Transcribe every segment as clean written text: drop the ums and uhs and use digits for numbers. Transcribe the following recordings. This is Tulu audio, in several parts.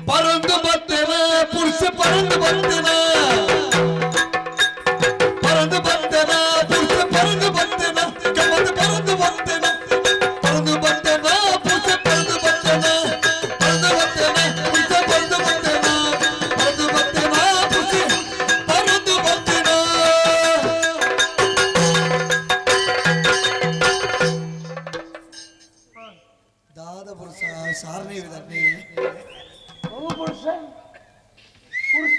ಪರಂದು ಬತ್ತೇನ ಪುರುಷ ಪರಂದು ಬತ್ತೇನ ಪರಂದು ಬತ್ತೇನ ಪುರುಷ ಪರಂದು ಬತ್ತೇನ ಕಮದ ಪರಂದು ಬತ್ತೇನ ಪರಂದು ಬತ್ತೇನ ಪುರುಷ ಪರಂದು ಬತ್ತೇನ ಪರಂದು ಬತ್ತೇನ ಪುರುಷ ಪರಂದು ಬತ್ತೇನ ಪರಂದು ಬತ್ತೇನ ಪುರುಷ ಪರಂದು ಬತ್ತೇನ. ದಾದ ಪುರುಷ ಸಾರನೇ ವಿಧನ್ನಿ. ಅವು ಪುರುಷ ಪುರುಷ.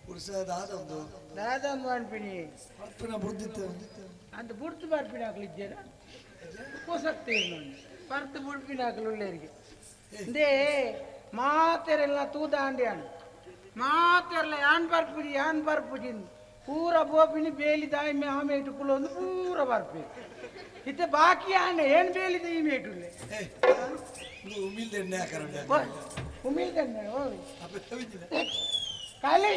ಪುರುಷ ದಾದ ಒಂದು. ದಾದ ಒಂದು ಅನ್ಪಿನಿ. ಪರ್ಪಿನ ಬುಡ್ದಿತ್ತು. ಅಂತ ಬುಡ್ತು ಬರ್ಪಿನ ಹಾಕ್ಲಿದ್ದೇನ ಪೊಸಕ್ತಿ ಪರ್ತು ಬುಡ್ಪಿನ ಹಾಕಲು ಉಳ್ಳೇರಿಗೆ ಇಂದೇ ಮಾತೆರೆಲ್ಲ ತೂದಾಂಡ್ಯಾಣ ಮಾತೆರ್ಲ ಯಾನ್ ಬರ್ಪುಜಿ ಯಾನ್ ಬರ್ಪುಜಿ ಪೂರ ಬೋಪಿನಿ ಬೇಲಿ ದಾಯಿ ಆಮೇಟು ಕುಲೊಂದು ಪೂರ ಬರ್ಪಿ ಇತ್ತೆ ಬಾಕಿ ಆನೆ ಏನ್ ಬೇಲಿದ ಈ ಮೇಟುಲ್ಲೆ. ಇದು ಉಮಿಲ್ದ ಎಣ್ಣೆ ಹಾಕರಂಡೆ. ಉಮಿಲ್ದೆಣ್ಣೆ ಓ ಖಾಲಿ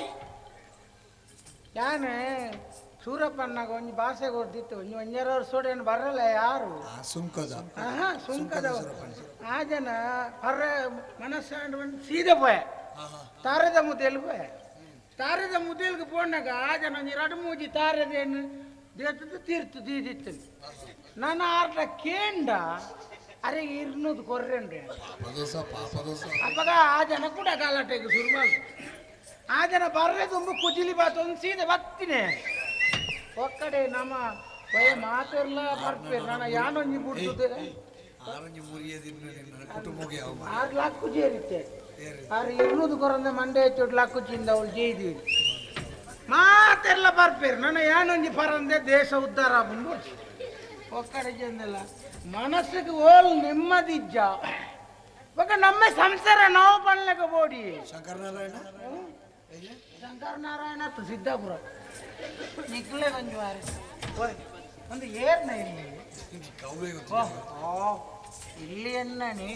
ಯಾನ್ ಸೂರಪ್ಪಣ್ಣಗ ಒಂಜಿ ಭಾಷೆ ಕೊಡ್ದಿತ್ತು ಒಂಜಿ ಒಂಜರ ವರ್ಷ ಬರಲ್ಲ ಯಾರು. ಸುಂಕದ. ಆಹಾ ಸುಂಕದ ಆ ಜನ ಪರ್ರ ಮನಸ್ಸಾಂಡ್ ಬಂದು ಸೀದಾ ಪೋಯ ತಾರದ ಮುದ್ದೆಲ್ ಪೋಯ. ತಾರದ ಮುದ್ದೆಲ್ಗೆ ಪೋನಾಗ ಆ ಜನ ಒಂಜಿ ರಡು ಮೂಜಿ ತಾರದೇನು ದೇತದ್ದು ತೀರ್ತು ದೀದಿತ್ತು ನಾನು ಆರ್ಟ ಕೇಂಡ ಅರೆ ಇರ್ನೂದು ಕೊರ್ರೆಂಡ್ರೆ. ಪಾಪದೋಸ ಪಾಪದೋಸ. ಅಪ್ಪಗ ಆ ಜನ ಕೂಡ ಗಲಾಟೆಗೆ ಶುರು ಮಾಡು ಆ ಜನ ಬರ್ರೆ ತುಂಬ ಕುಜಿಲಿ ಬಾತ್ ಒಂದು ಸೀದಾ ಬತ್ತಿನೇ ಒಕ್ಕಡೆ ನಮ್ಮ ಒಯ್ ಮಾತೆರ್ಲ ಬರ್ಪೇರು ನಾನು ಯಾನೊಂಜಿ ಬಿಡ್ತದೆ. ಆರಂಜಿ ಮುರಿಯದಿನ್ನು ಕುಟುಂಬಕ್ಕೆ ಯಾವ ಆರು ಲಕ್ಕು ಸೇರಿತ್ತೆ ಆರು ಇರ್ನೂದು ಕೊರಂದ ಮಂಡೆ ಚೋಟ್ ಲಕ್ಕು ಚಿಂದ ಅವಳು ಜೈದಿ ಮಾತೆಲ್ಲ ಬರ್ಪೇರು ನನ್ನ ಯಾನೊಂಜಿ ಪರಂದೆ ದೇಶ ಉದ್ಧಾರ ಆಪುಂಡು ಒಕ್ಕಡೆ ಜಂದೆಲ್ಲ ಮನಸ್ಸಿಗೆ ಓಲ್ ನೆಮ್ಮದಿಜ್ಜ ಬೊಕ ನಮ್ಮ ಸಂಸಾರ ನಾವು ಪನ್ಲೆಕ ಬೋಡಿ. ಶಂಕರನಾರಾಯಣ. ಶಂಕರ ನಾರಾಯಣ ಸಿದ್ದಾಪುರ ನಿಕ್ಲೆ ಒಂಜಿ ವಾರ ಒಂದು ಏರ್ನ ಇಲ್ಲಿ. ಕೌವೆ. ಓ ಇಲ್ಲಿ ಎನ್ನನಿ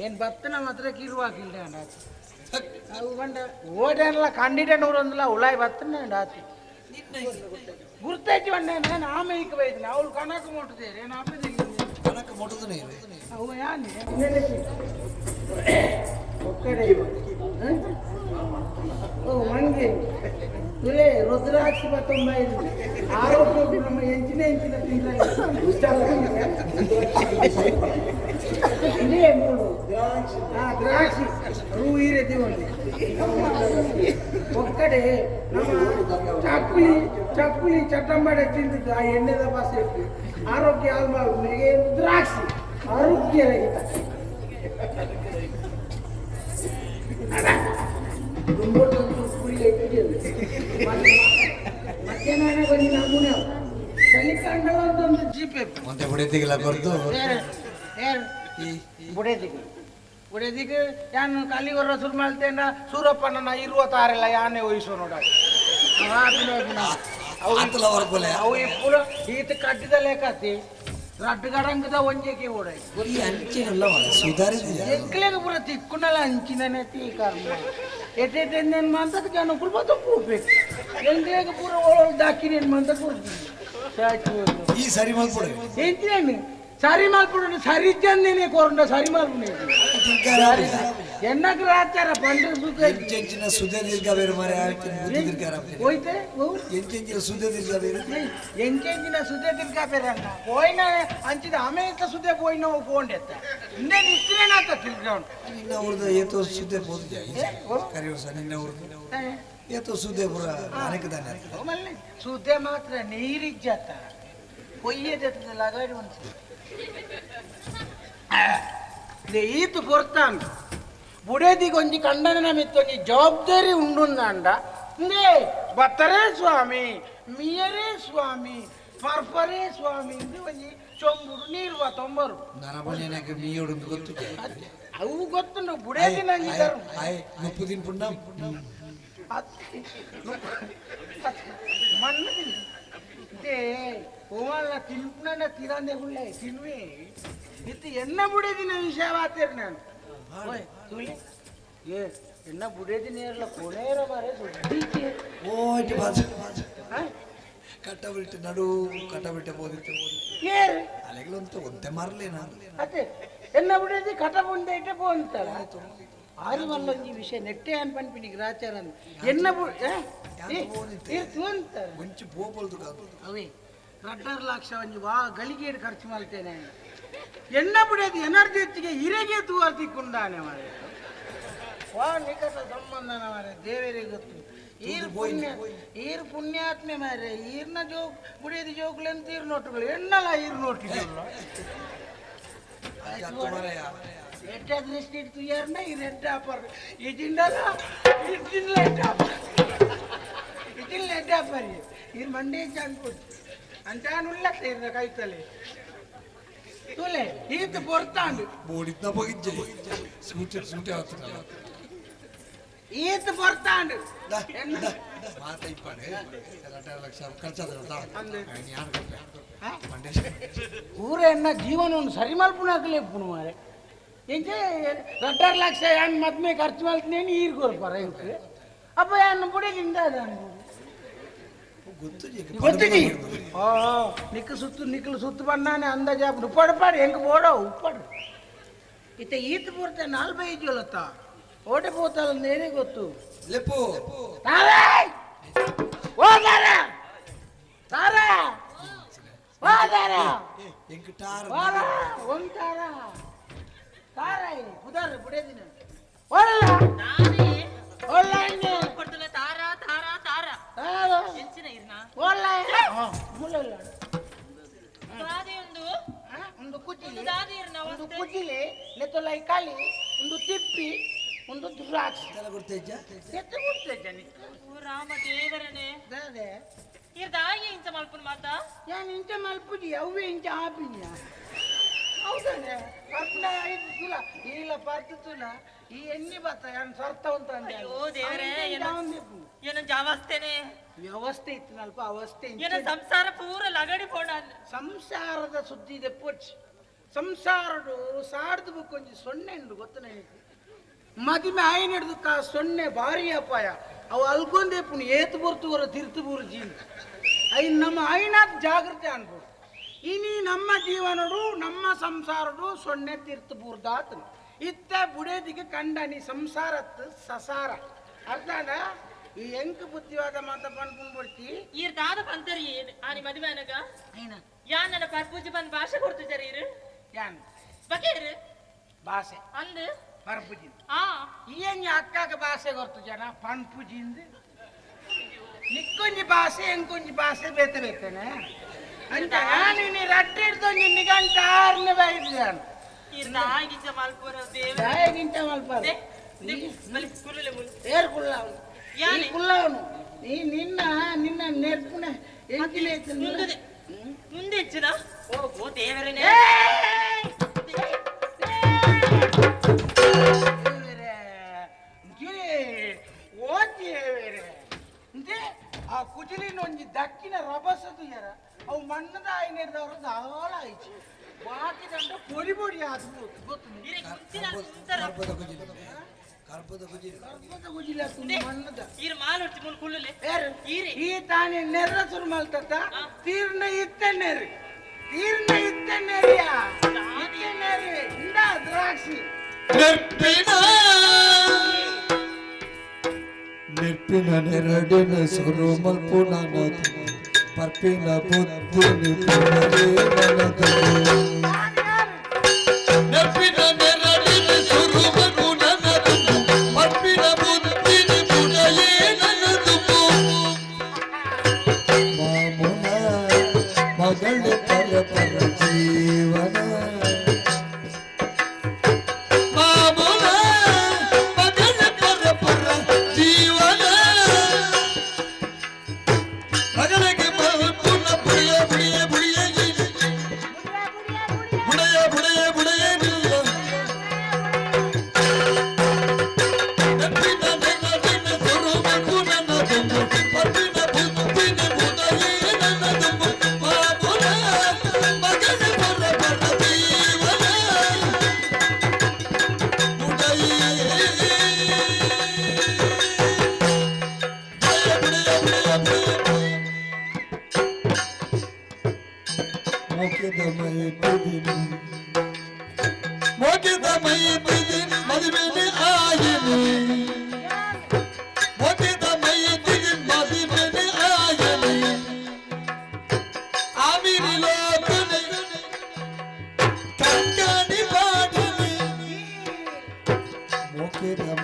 ಏನ್ ಬತ್ತನ ಮಾತ್ರ ಕಿರುವಾಗಿಲ್ಲ ಅವು ಬಂಡ ಓಡೇನಲ್ಲ ಕಂಡಿಡೆ ನೂರೊಂದಲ ಉಳಾಯಿ ಬತ್ತನ ಆತಿ ಗುರ್ತೈತಿ ಬಂಡೆ ನಾನು ಆಮೇಲೆ ಬೈದಿನಿ ಅವಳು ಕಣಕ್ ಮುಟ್ಟುತ್ತೇರೆ ಏನು ಆಪದಿಲ್ಲ. ಕಣಕ ಮೊಟ್ಟದನೇ. ಅವು ಯಾನೆ ಒಕ್ಕಡೆ ಓ ಮಂಗೆ ತುಲೆ ರುದ್ರಾಕ್ಷಿ ಬತ್ತೊಂಬ ಇದು ಆರೋಗ್ಯ ನಮ್ಮ ಎಂಚಿನ ಎಂಚಿನ ತಿಂದ ಇದೇ ಮೂಡು ದ್ರಾಕ್ಷಿ ರೂ ಹೀರೆ ದಿವಂಡಿ ಒಕ್ಕಡೆ ನಮ್ಮ ಚಕ್ಕುಲಿ ಚಕ್ಕುಲಿ ಚಟ್ಟಂಬಡೆ ತಿಂದಿದ್ದು ಆ ಎಣ್ಣೆದ ಬಾಸೆ ಇಟ್ಟು ಆರೋಗ್ಯ ಹಾಳು ಮಾಡುದು ದ್ರಾಕ್ಷಿ ಆರೋಗ್ಯ ರಹಿತ ಮಧ್ಯಾಹ್ನ ಬಂದು ನಮೂನೆ ಚಳಿಕಾಂಡಲ ಅಂತ ಒಂದು ಜೀಪೆ. ಒಂದೇ ಬುಡೆದಿಗೆಲ್ಲ ಕೊರ್ದು. ಈ ಬುಡೇದಿಗೆ ಬುಡೇದಿಗೆ ಯಾನು ಕಲಿಗೊರ ಶುರು ಮಾಡ್ತೇನ ಸೂರಪ್ಪನ ಇರುವ ತಾರೆಲ್ಲ ಯಾನೇ ವಹಿಸೋ ನೋಡ. ಆತಲ ಹೊರಪಲೆ. ಅವು ಇಪ್ಪುರ ಈತ ಕಟ್ಟಿದ ಲೇಖಾತಿ ರಡ್ಡು ಗಡಂಗದ ಒಂಜೆಗೆ ಓಡ. ಈ ಅಂಚಿನಲ್ಲ ಸುಧಾರಿಸಿದ. ಎಕ್ಲೆಗ ಪೂರ ತಿಕ್ಕುನಲ ಅಂಚಿನನೆ ತೀ ಕರ್ಮ ಎಟ್ಟೆಟ್ಟೆಂದೇನು ಮಂತಕ್ಕೆ ಜನಕ್ಕಳು ಬತ್ತ ಪೂಪೆಕ್ ಎಂಕ್ಲೆಗ ಪೂರ ಒಳಗೆ ದಾಕಿನೇನು ಮಂತ ಕೊಡ್ತೀನಿ ಸಾಚು. ಈ ಸರಿ ಮಲ್ಪಡು. ಎಂಚಿನೇನು ಸರಿ ಮಲ್ಪುಡು ಸರಿ ಚಂದಿನೇ ಕೊರಂಡ ಸರಿ ಮಲ್ಪುಡು ಎನ್ನಕ್ಕೆ ರಾಚಾರ ಪಂಡ್ರೆ ಸುತ್ತ. ಎಂಚೆಂಚಿನ ಸುದೆ ದೀರ್ಘ ಬೇರೆ ಮರೆ ಬುದ್ಧಿ ದೀರ್ಘ. ಹೋಯ್ತೆ. ಎಂಚೆಂಚಿನ ಸುದೆ ದೀರ್ಘ ಬೇರೆ. ಎಂಕೆಂಚಿನ ಸುದೆ ತಿರ್ಗಾ ಬೇರೆ ಪೋಯಿನ ಅಂಚಿದ ಆಮೇಲೆ ಸುದೆ ಪೋಯಿನ ಫೋನ್ ಎತ್ತ ಇನ್ನೇನು ಇತ್ತಿನೇನಾತ ತಿರ್ಗಾ. ನಿನ್ನ ಊರ್ದ ಏತೋ ಸುದೆ ಪೋದು ಕರಿ ವರ್ಷ ನಿನ್ನ ಊರ್ದು ಏತೋ ಸುದೆ ಪೂರ ಅನೇಕ ದಾನೆ. ಸುದೆ ಮಾತ್ರ ನೀರಿಜ್ಜತ್ತ ಕೊಯ್ಯದೆತ್ತದ ಲಗಾಡಿ ಒಂದು ಈತು ಪೊರ್ತಾನ್ ಬುಡೇದಿಗೊಂಜಿ ಕಂಡನ ಮಿತ್ತೊಂಜಿ ಜವಾಬ್ದಾರಿ ಉಂಡುಂದಾಂಡ ಇಂದೇ ಬತ್ತರೇ ಸ್ವಾಮಿ ಮಿಯರೇ ಸ್ವಾಮಿ ಪರ್ಪರೇ ಸ್ವಾಮಿ ಇಂದು ಒಂಜಿ ಚೊಂಬುಡು ನೀರು ಬಾ ತೊಂಬರು. ನರಮನೆನಾಗ ಮೀಯೋಡು ಗೊತ್ತು. ಅವು ಗೊತ್ತುಂಡು ಬುಡೇದಿ ನಂಗೆ ಧರ್ಮ. ಆಯ್ ಮುಪ್ಪು ದಿನ ಪುಣ್ಣ. ಮಣ್ಣು they ಓವಲ್ಲ ತಿನ್ಪುನ ತಿರಂದೆ ಗುಳ್ಳೆ ತಿನ್ನುವೆ ಇತ್ತು ಎನ್ನ ಬುಡೇದಿನ ವಿಷಯ ವಾತೇರು ನಾನು ಓಯ್ ತುಳಿ ಏ ಎನ್ನ ಬುಡೇದಿ ನೇರಲ ಕೊನೇರ ಬಾರೆ ಸುದ್ದಿಕ್ಕೆ. ಓ ಇಟ್ಟು ಬಾಜು ಕಟ್ಟ ಬಿಟ್ಟು ನಡು ಕಟ್ಟ ಬಿಟ್ಟೆ ಪೋದಿತ್ತು. ಏರು. ಅಲೆಗಳಂತೂ ಒಂತೆ ಮಾರ್ಲೇನಾ. ಅದೇ ಎನ್ನ ಬುಡೇದಿ ಕಟ ಮುಂದೆ ಇಟ್ಟೆ ಪೋಂತಲ್ಲ. ಆರು ಮಲ್ಲೊಂಜಿ ವಿಷಯ ನೆಟ್ಟೆ ಅನ್ ಪನ್ಪಿನಿ ಗ್ರಾಚಾರ ಎನ್ನ ಅಂತ ಒಂಚಿ ಪೋಪಲ್ದು ಕಾದು ಅವೇ ರಡ್ಡರ್ ಲಕ್ಷ ಒಂಜಿ ವಾ ಗಳಿಗೇಡು ಖರ್ಚು ಮಾಡ್ತೇನೆ ಎಣ್ಣ ಬಿಡೋದು ಎನರ್ಜಿ ಹೆಚ್ಚಿಗೆ ಹಿರೇಗೆ ತೂವರ್ತಿ ಕುಂದಾನೆ ಮಾರೆ. ವಾ ನಿಕಟ ಸಂಬಂಧನ ಮಾರೆ, ದೇವರಿಗೆ ಗೊತ್ತು. ಈರ್ ಪುಣ್ಯ, ಈರ್ ಪುಣ್ಯಾತ್ಮೆ ಮಾರೆ. ಈರ್ನ ಜೋಕ್ ಬುಡಿಯೋದು ಜೋಕ್ಲೆಂತ ಈರ್ ನೋಟುಗಳು ಎಣ್ಣಲ ಈರ್ ನೋಟಿಗಳು ಎಡ್ಡ ದೃಷ್ಟಿ ಇಟ್ಟು ಯಾರನ್ನ ಈ ರೆಡ್ಡ ಆಪರ್ ಇದಿಂಡಲ ಇದ್ದಿಲ್ಲ ಎಡ್ಡ ಆಪರ್ ಇದಿಲ್ಲ ಎಡ್ಡ ಆಪರ್ ಈರ್ ಮಂಡೇ ಅನ್ಬೋದು ಅಂಚಾನುಲ್ಲ ಇರ್ನ ಕೈತಲೆ ತುಲೆ ಈತ ಪೊರ್ತಾಂಡು ಬೋಡಿದ್ನ ಬಗಿಜ್ಜೆ ಸೂಟೆ ಸೂಟೆ ಆತನ ಈತ ಪೊರ್ತಾಂಡು ಮಾತ ಇಪ್ಪಾಡೆ 2.5 ಲಕ್ಷ ಖರ್ಚಾದ ಯಾರು ಮಂಡೇಶ್ ಊರ ಎನ್ನ ಜೀವನವನ್ನು ಸರಿ ಮಲ್ಪುನಾಕಲೇ ಇಪ್ಪುನು ಮಾರೆ. ಎಂಚೆ 2.5 ಲಕ್ಷ ಯಾನ್ ಮದ್ಮೆ ಖರ್ಚು ಮಲ್ತಿನೇನು ಈರ್ ಕೊರ್ಪಾರ ಇಂಕ್ ಅಪ್ಪ ಯಾನ್ ಬುಡಿದಿಂದ ಗೊತ್ತಿದಿ ಓ ನಿಕ್ಕು ಸುತ್ತು ನಿಕ್ಕಲು ಸುತ್ತು ಬಣ್ಣಾನೆ ಅಂದಾಜು ಆಪುಂಡು. ಉಪ್ಪಾಡು ಪಾಡು ಹೆಂಗೆ ಬೋಡ ಉಪ್ಪಾಡು ಇತ್ತ ಈತ ಪೂರ್ತ ನಾಲ್ಬೈ ಜೋಲತ್ತ ಓಟೆ ಪೋತಲ್ಲ ನೇನೆ ಗೊತ್ತು. ಲೆಪ್ಪು ತಾರೇ ಓ ತಾರ ತಾರ ಓ ತಾರ ಎಂಕ್ ಟಾರ್ ವಾರ ಒಂತಾರ ತಾರ ಬುಧಾರ ಬುಡೇದಿನ ಓಡಲ್ಲ ನಾನೇ ಓಡಲ್ಲ ಇಂಗೆ ಕೊಡ್ತಲ್ಲ ತಾರ ತಾರ ತಾರ ತಾರ ಎಂಚಿನ ಇರ್ನ ಓಡಲ್ಲ ಮುಲ್ಲ ದಾದಿ ಒಂದು ಒಂದು ಕುಜಿಲಿ ಒಂದು ದಾದಿ ಇರ್ನ ಒಂದು ವಸ್ತು ಕುಜಿಲಿ ನೆತ್ತೊಲ್ಲ ಕಾಲಿ ಒಂದು ತಿಪ್ಪಿ ಒಂದು ದ್ರಾಕ್ಷಿ ಕೊಡ್ತೇಜ್ಜ ಎತ್ತು ಕೊಡ್ತೇಜ ನಿಕ್ಕು ಓ ರಾಮ ದೇವರನೇ ದಾದೆ ಇರ್ ದಾಯಿ ಇಂಚ ಮಲ್ಪುನ್ ಮಾತ ಯಾನ್ ಇಂಚ ಮಲ್ಪುಜಿ ಅವ್ವೆ ಇಂಚ ಆಪಿನ ಹೌದಾನೆ ಪರ್ಪುನ ಐದು ತುಲ ಈಲ ಪರ್ತು ತುಲ ಈ ಎಣ್ಣೆ ಬತ್ತ ಯಾನ್ ಸರ್ತ ಉಂತ ಅಂದೆ. ಅಯ್ಯೋ ದೇವರೇ, ಅವ ಏನೋ ಜಾವಸ್ತೇನೆ ವ್ಯವಸ್ಥೆ ಇತ್ತು ನಲ್ಪ ಅವಸ್ಥೆ ಇಂಚ ಏನೋ ಸಂಸಾರ ಪೂರ ಲಗಡಿ ಪೋಣ ಸಂಸಾರದ ಸುದ್ದಿ ಇದೆ ಪೊಚ್ಚಿ ಸಂಸಾರಡು ಸಾಡ್ದು ಬುಕ್ಕೊಂಜಿ ಸೊನ್ನೆ ಉಂಡು ಗೊತ್ತ ನನಗೆ ಮದಿಮೆ ಆಯ್ನ ಹಿಡ್ದು ಕಾ ಸೊನ್ನೆ ಭಾರಿ ಅಪಾಯ. ಅವು ಅಲ್ಕೊಂದೇ ಪುಣಿ ಏತು ಬೊರ್ತು ಬರೋ ತಿರ್ತು ಬೂರು ಜೀನ ಐನ್ ನಮ್ಮ ಐನಾತ್ ಜಾಗೃತಿ ಅನ್ಬೋದು. ಇನಿ ನಮ್ಮ ಜೀವನಡು ನಮ್ಮ ಸಂಸಾರಡು ಸೊನ್ನೆ ತೀರ್ತು ಬೂರ್ದಾತನು ಇತ್ತ ಬುಡೇದಿಗೆ ಕಂಡನಿ ಸಂಸಾರತ್ ಸಸಾರ ಅರ್ಥಾನ. ಈ ಎಂಕ್ ಬುದ್ಧಿವಾದ ಮಾತ ಪನ್ಪುಂಡ್ ಬಿಡ್ತಿ ಈರ್ ದಾದ ಪಂತರಿ ಆನಿ ಮದುವೆ ಅನಗ ಐನ ಯಾನ್ ನನ್ನ ಪರ್ಪೂಜಿ ಬಂದ್ ಭಾಷೆ ಕೊಡ್ತು ಜರ ಇರು ಯಾನ್ ಬಕೇರು ಭಾಷೆ ಅಂದು ಪರ್ಪುಜಿ ಆ ಏನ್ ಅಕ್ಕಾಗ ಭಾಷೆ ಗೊತ್ತು ಜನ ಪನ್ಪುಜಿಂದ ನಿಕ್ಕೊಂಜಿ ಭಾಷೆ ಎಂಕೊಂಜಿ ಭಾಷೆ ಬೇತೆ ಬೇತೇನೆ ಅಂತ ನೀನು ರಟ್ಟೆ ಹಿಡ್ದೊಂಜಿ ನಿಗಂಟ ಆರ್ನೆ ಬೈದ್ಯಾನು ಈರ್ ದಾಗಿಂಚ ಮಲ್ಪುರ ದೇವ ದಾಯಗಿಂತ ಮಲ್ಪಾರ ಬಲಿ ಕುಲ್ಲುಲೆ ಮುಲು ಏರ್ ಕುಳ್ಳವನು ಯಾನೆ? ಈ ಕುಳ್ಳವನು ನೀ ನಿನ್ನ ನಿನ್ನ ನೆರ್ಪುನ ಎಂಚಿನ ಮುಂದೆ ಮುಂದೆ ಹೆಚ್ಚಿನ ಓ ದೇವರನೇ ಆ ಕುಜಿಲಿನೊಂಜಿ ದಕ್ಕಿನ ರಭಸದು ಯರ ಅವು ಮಣ್ಣದ ಆಯ್ನೆಡ್ದವರು ದಾಳ ಆಯ್ತು ಬಾಕಿ ದಂಡ ಪೊಡಿ ಪೊಡಿ ಆದು ಗೊತ್ತು ಇರೆ ಕುಂಚಿನ ಕುಂತರ ಕರ್ಪದ ಕುಜಿಲಿ ಕರ್ಪದ ಕುಜಿಲಿ ಕರ್ಪದ ಕುಜಿಲಿ ಆತು ಮಣ್ಣದ ಈರ್ ಮಾಲೊಡ್ಚಿ ಮುಲ್ ಕುಲ್ಲುಲೆ ಏರು ಈರೆ ಈ ತಾನೇ ನೆರ್ರ ಸುರು ಮಲ್ತತ್ತ ತೀರ್ನ ಇತ್ತಣ್ಣೇರಿ ತೀರ್ನ ಇತ್ತಣ್ಣೇರಿಯ ಇತ್ತಣ್ಣೇರಿ ಇಂದ ದ್ರಾಕ್ಷಿ ನೆಪ್ಪಿನ ನೆಪ್ಪಿನ ನೆರಡಿನ ಸುರು ಮಲ್ಪುನನದು ಪರ್ಪಿನ ಬುದ್ಧಿನಿ ಪುನರೇ ನನದು ನೆಪ್ಪಿನ ನೆರಡಿನ ಸುರು ಮಲ್ಪುನನದು ಪರ್ಪಿನ ಬುದ್ಧಿನಿ ಪುನರೇ ನನದು ಮಾಮುನ ಮಗಳು ಪರ ಪರ ಜೀವನ ಮಾಮುನ ಮಗಳ ಪರ ಪರ ಜೀವನ ಮಗಳಿಗೆ ಮಲ್ಪುನ ಬುಡಿಯ ಬುಡಿಯ ಬುಡಿಯ ಬುಡಿಯ